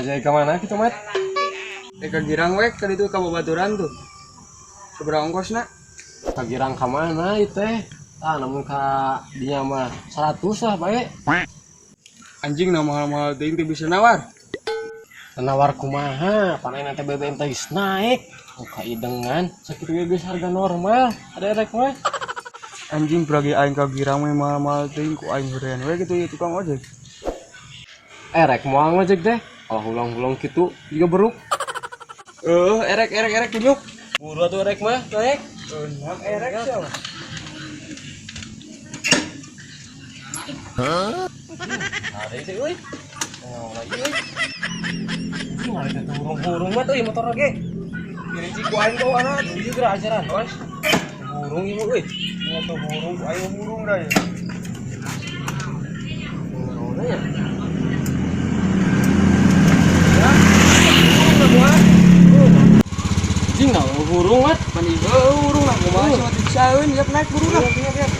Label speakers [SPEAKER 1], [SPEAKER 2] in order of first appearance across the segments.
[SPEAKER 1] Ngojek ka mana kitu, Mat?
[SPEAKER 2] Ka Girang we, ka ditu ka babaturan tuh. Sabaraha ongkosna?
[SPEAKER 1] Ka Girang ka mana ieu teh? Ah, namun ka dinya mah 100 lah bae.
[SPEAKER 2] Anjing na mahal-mahal teuing teu bisa nawar.
[SPEAKER 1] Nawar kumaha? Pan ayeuna teh BBM teh geus naik. Oh, kaidengan sakitu ge geus harga normal. Ada erek mah.
[SPEAKER 2] Anjing peragi aing ka Girang we mahal-mahal teuing ku aing heurean we kitu ieu tukang ojek.
[SPEAKER 1] Erek moal ngojek teh. Kalau hulong-hulong kitu juga beruk.
[SPEAKER 2] Erek erek erek tunjuk.
[SPEAKER 1] Buru atuh erek mah, naik.
[SPEAKER 2] Enam erek sia mah.
[SPEAKER 1] Hah? Ada itu euy. Oh, lagi euy. Anjing ada teh hurung-hurung mah euy motor ge.
[SPEAKER 2] Ini ku aing bawa anak.
[SPEAKER 1] Ieu geura ajaran. Hurung ieu euy.
[SPEAKER 2] Motor hurung ku aing hurung dah ya.
[SPEAKER 1] Naon nya? Anjing nah hurung mat.
[SPEAKER 2] Mani hurung lah kumaha sih mah teu bisaeun yap naik buru lah.
[SPEAKER 1] Yap yap.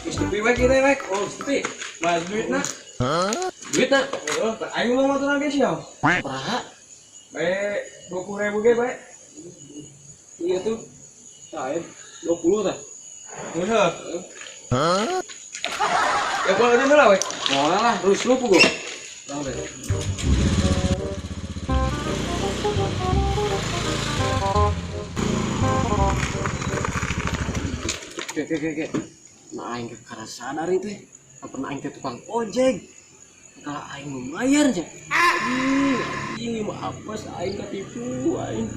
[SPEAKER 2] Geus tepi we kieu teh wek.
[SPEAKER 1] Oh, tepi.
[SPEAKER 2] Mas duitna.
[SPEAKER 1] Duitna.
[SPEAKER 2] Heeh, aing mau motoran ge sia.
[SPEAKER 1] Sabaraha?
[SPEAKER 2] Bae 20.000 ge bae.
[SPEAKER 1] Iya tuh. Tah, 20 tah.
[SPEAKER 2] Geus heuh. Ya kalau ada heula we.
[SPEAKER 1] Moal lah, terus lu puguh. Oke, oke, oke, oke. Nah, aing ke karena sadar itu, pernah aing teh tukang ojek. Kalau aing lumayan nya. Ih, anjing mah apes aing ketipu aing.